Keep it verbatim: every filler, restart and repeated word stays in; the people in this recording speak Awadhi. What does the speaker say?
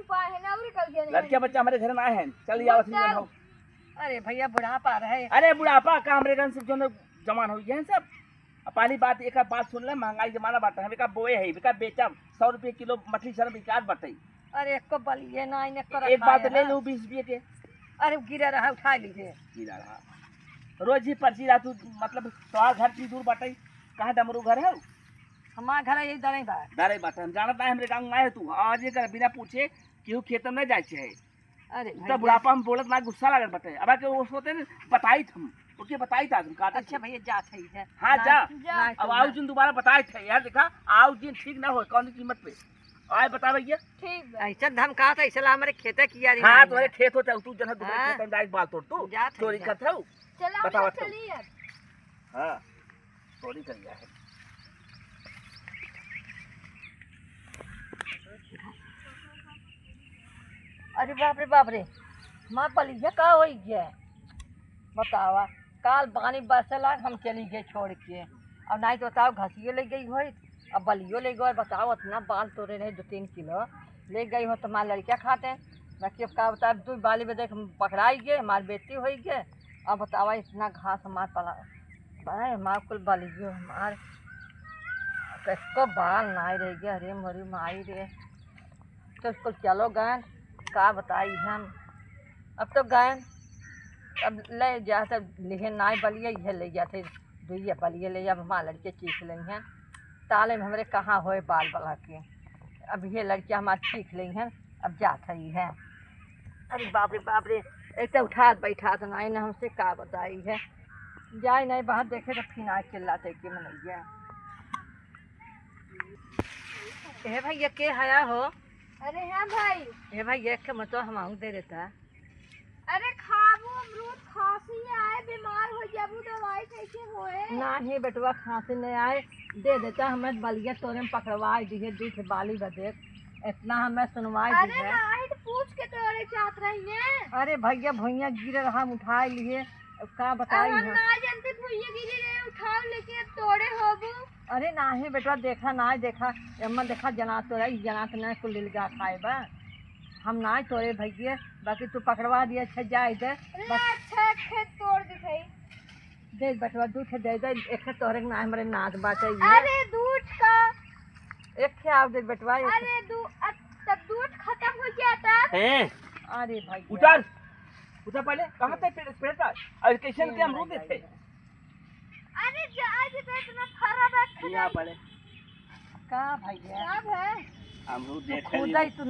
पाए है ना, और कल के नहीं लड़किया है। बच्चा हमरे घर ना है, चल मत जाओ, अथी जाओ। बनाओ। अरे भैया, बुढ़ापा रहे। अरे बुढ़ापा का, हमरे घर से जो न जवान हो गए हैं सब। अब पहली बात, एक बात सुन ले, महंगाई जमाना बाटे, हम एका बोए है, एका बेचब, सौ रुपये किलो मछली शर्म बिकात बाटे। अरे एको बलिए ना, इन्हें करत एक बात पाए ले है। लो बीस रुपये के। अरे गिरा रहा, उठा लीजिए। गिरा रहा। रोज ही पर्ची रहा तू, मतलब तोहार घर की दूर बाटे, कहाँ डमरू घर है? हमार घर यही दरई बा। दरई बाटे, हम जानत ना, हमरे गाँव में आए तू, आज ये कर बिना पूछे केहू खेत में नहीं जाए चाहे। अरे तब भैया। बुढ़ापा में बोलत ना, गुस्सा लागत बाटे। अब आके वो सोते न बताइत हम, ओके बताइत आज हम कहते अच्छा थे। भैया, जात है इधर। हाँ, ना, जा। ना, अब तो आओ ना। जिन दोबारा बताइत है यार, देखा, आओ जिन ठीक ना हो कौन कीमत पे। आए बता भैया। ठीक बा। ऐसा धमकावत है, इसला हमारे खेते किया रे हाँ, नाई तोरे है। खेत होता है, तू जन दूसरे हाँ। खेत में जाए बाल तोड़ तू। जात है चोरी इधर। करत हऊ। चला बताओ भैया, तो। चली अब। हाँ। चोरी कर लिया है। अरे बाप रे बाप रे, माँ बलिया का होई गया? बतावा, काल पानी बरसे लाग हम चली गए छोड़ के, और नहीं तो बताओ घसिए ले गई होई, अब बलियो ले गए। बताओ इतना बाल तोरे रहे दो तीन किलो, ले गई हो तो हमारे लड़किया खाते, बाकी अब का बताओ, दो बाली में देख हम पकड़ाई गए, हमार बेटी होई गए। अब बतावा इतना घास हमार पला, अरे हमार कुल बलियो हमार, किसको बाल नाई रह गया, अरे मोरी माई रे। तो कुल चलो गए, का बताई हम, अब तो गए, अब ले जा तो लिहे नाई बलिए, ये ले जाते दुइया बलिए ले, अब हमार लड़के चीख लेंगे हैं, ताले में हमरे कहाँ होए बाल बला के, अब ये लड़के हमार चीख लेंगे हैं, अब जात है ये। अरे बाप रे बाप रे, एक तो उठात बैठात नाई ना हमसे का बताई है, जाए नहीं बाहर देखे तो फिर आज चिल्लाते के मनैया। हे भैया, के हया हो? अरे हाँ भाई। हे भैया, एक ठे मतो हम दे देता। अरे खाबू अमरूद, खांसी आए, बीमार हो जाबू, दवाई कैसे होए? ना हे बेटवा, खांसी नहीं आए, दे देता, हमें बलिया तोरे में पकड़वा दिए, दू ठे बाली बदे, इतना हमें सुनवाई अरे दी है। नहीं तो पूछ के तोरे चाहत रही है। अरे भैया, भुइया गिरे रहा, हम उठा लिए, अब का बताई अरे हम हम। ना जानते भुइया गिरे रहे, उठाओ लेके तोड़े होबू। अरे नाही बेटवा, देखा नाही, देखा, एम्मा देखा, जनात तो रही, जनात नहीं कुल ले जा खाए बा। हम नाही तोड़े भैया, बाकी तू पकड़वा दिया, अच्छा जाए दे। अरे बस। अच्छा, एक खेत तोड़ दे भाई। देख बेटवा, दू ठे दे दे, एक ठे तोहरे के ना, हमरे नाक बाटे ये। अरे दूध का। एक ठे आओ देख बेटवा, एक ठे। अरे दू-, अ, तब दूध खत्म हो गया था। ए, अरे भैया। उतर, उतर पहले, कहाँ थे पेड़, पेड़ का? और कैसे के अमरूद थे? अरे जा, आज तो इतना फरा बात यहाँ खा पड़े। का भैया? का भाई? अमरूद तू देख खुद ली। आई, तू